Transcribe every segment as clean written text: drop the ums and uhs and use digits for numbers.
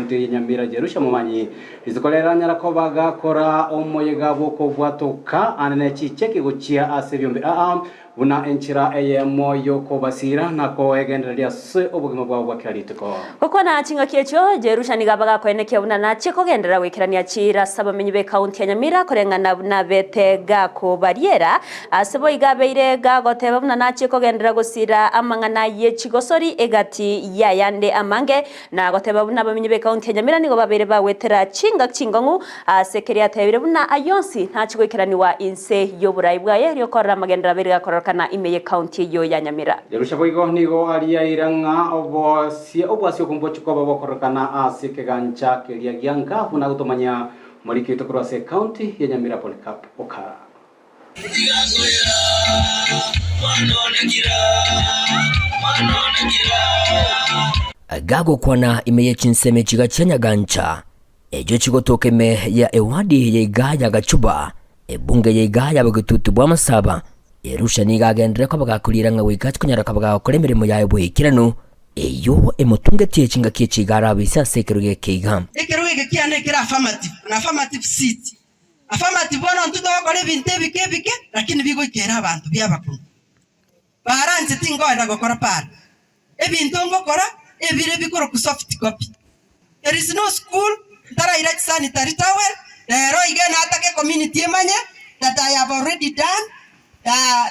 ekaunti ya Nyamira Jerusha Momanyi rituko rero anyara koba gakora omoyega bw'okobwatoka ande ne chicheki gochia ase ebiombe aa Buna enchera eyemo y'okobasiira na koegendereria ase obogima bwabo bwa kera rituko. Gokwana chingaki echio, Jerusha nigo abagakoenekia buna nachie kogenderera goikerania chiira ase abamenyi b'ekaunti ya Nyamira koreng'ana buna bete gakobariera. Ase boigo abeire gagoteba buna nachie kogenderera gosiira amang'ana ye chigosori egati y'ayande amange Na goteba buna abamenyi b'ekaunti ya Nyamira nigo babeire bagwetera chingaki chingong'u ase keria atebire buna ayio onsi nache goikeranigwa inse y'oborai bwaye erio korora amagenderero abeire gakororokana ime y'ekaunti eyio ya Nyamira. Jerusha boigo nigo ariaire ng'a obosie obwasi obwo mbochie koba bokororokana ase ekegancha keria gia nka buna gotomanya moriki oito korwa ase ekaunti ya Nyamira Polycarp Okara. Gagokwana ime ye chinsemo chiga chia Nyagancha, echio chigotoka ime ya ewadi ya igaa ya Gachuba, ebunge ya igaa ya Bogetutu bwa Masaba, Erusha nigo agenderere koba gakoriera ng'a goika achikonyara koba gagokora emeremo yaye boikeranu, eyio emotungetie chingaki echi iga arabe ise ase ekerogo eke iga. Ekerogo eke kiane ekere affirmative, an affirmative seat. Affirmative bono intwe togokora ebinto ebike ebike lakini bigoikera abanto biabakong'u. Para inche tinkoenda gokora para. Ebinto ngokora ebire bikorokwa soft copy. There is no school ntaraira chisanitary towel, rero iga natake ecommunity emanye that I have already done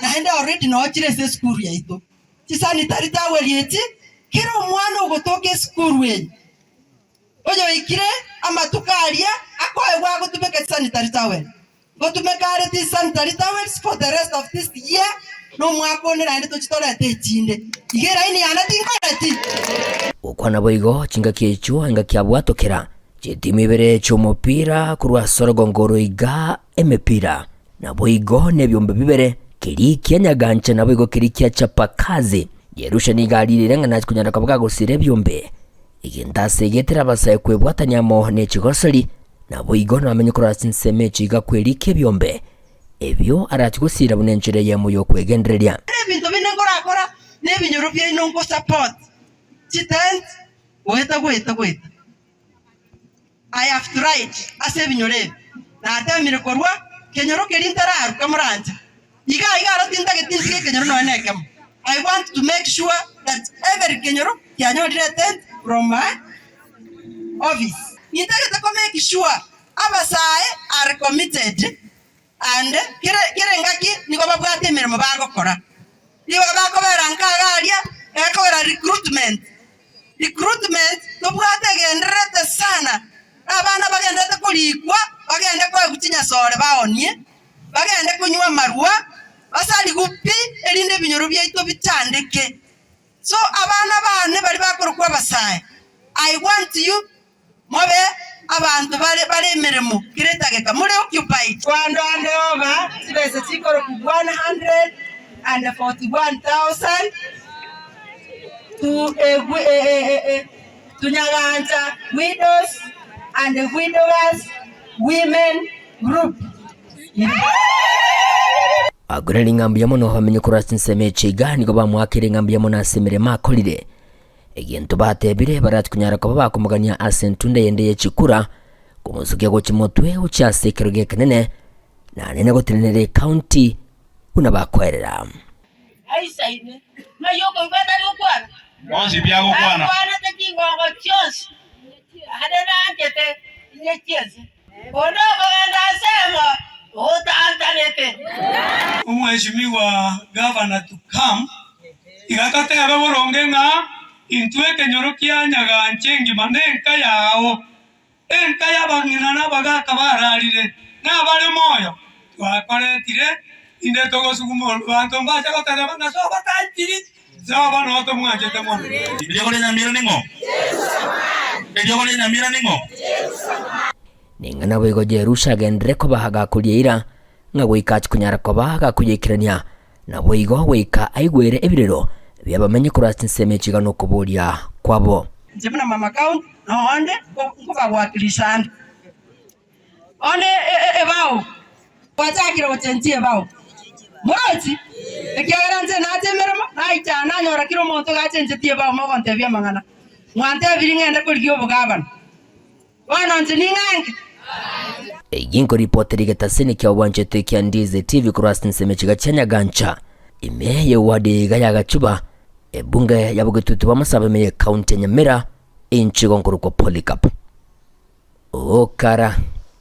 naende already noochire ase esukuru yaito. Chisanitary towel echi kera omwana ogotoka esukuru eye. Oyoikire amatuko aria akoegwa agotumeka chisanitary towel. Ngotumeka are these sanitary towels for the rest of this year, na omwaka onde naende tochi torete echinde. Iga eraini yane tinkoreti. Gokwana boigo chingaki echio engaki abwatokera chitimu ibere chi'omopira korwa ase orogongo oro iga emepira, naboigo nebiombe bibere, keria kia Nyagancha naboigo keria kia Chapakazi. Jerusha nigo ariirire ng'a nachi konyara koba gagosira ebiombe. Egento ase egetera abasae kwebwatania amo ne chigosori, naboigo namenye korwa ase ensemo echi iga kwerikia ebiombe, ebio arache gosiira buna enchera eyemo y'okwegendereria. Ere ebinto binde nkorakora na ebinyoro biaino nkosupport chitent goeta goeta goeta. I have tried ase ebinyoro ebi natemire korwa kenyoro keria ntararuka moranche iga iga aro tintageti ntige ekenyoro nonya na ekemo I want to make sure that every kenyoro kianyorire etent from my office. Nintagete ko make sure abasae are committed and kere kera engaki nigo babwate emeremo bagokora. Nigo bakobera nka iga aria ekogera recruitment. Recruitment tobwate egendererete sana, abana bagendererete korikwa bagende koegwa chinyasore baonie, bagende konywa amarwa, basarigwe pi erinde ebinyoro biaito bichandeke. So abana bane baria bakorokwa abasae, I want you mobe abanto bare bare emeremo kera etageka more occupied. Kwando ande oba chibesa chikorokwa 141,000 to to Nyagancha Widows and Widowers Women Group. Akorire ng'a mbuya mono bamenye korwa ase ensemo eche iga, nigo bamoakeire ng'a mbuya mono ase emeremo akorire. Egento batebire barachi konyara koba bakomogania ase entunda eyende ye chikura, komosukia gochia motwe gochia ase ekerogo ekenene, na nene gotenenera ecounty buna bakoerera. Aisaine, ng'ai okoigwa atari gokwana? Bonsi biagokwana. Akwanete chingongo chionsi, naende nanchete inye chiense. Onde okogenda ensemo otantanete. Omweshimiwa Gavana to come, iga totebe boronge ng'a intwe ekenyoro kia Nyagancha engima na enka yao, enka y'abang'ina na abagaka bararire, na abare moyo, twakoretire inde togosuguma abanto mbache gotereba ng'a sobo tanchiri, sobo noo tomwanchete mono. Eriogo ria Nyamira ning'o? Eriogo ria Nyamira ning'o? Ning'a naboigo Jerusha agenderere koba agakoria eira, ng'a goika achie konyara koba agakoyeikerania, naboigo goika aigwere ebirero bi'abamenyi korwa ase chinsemo echi iga nokoboria kwabo. Inche buna mama county nonde nkobawakilisha ande. Bono ebao, gwachakire gochenchia ebao. Morochi? Ekiagera inche nacha emeremo, naicha nanyora kera omonto gachenchetie ebao mogontebia amang'ana. Mwantebirie ng'ende korigia obogabana. Bono inche ning'ange. Eyio nkoripotera egetaseni kia obwanchete kia Ndizi TV korwa ase ensemo echiga chia Nyagancha, ime y'eward iga ya Gachuba, ebunge ya bogetutu bw'amasabo ime y'ecounty ya Nyamira, inche igo nkorokwa Polycarp Okara.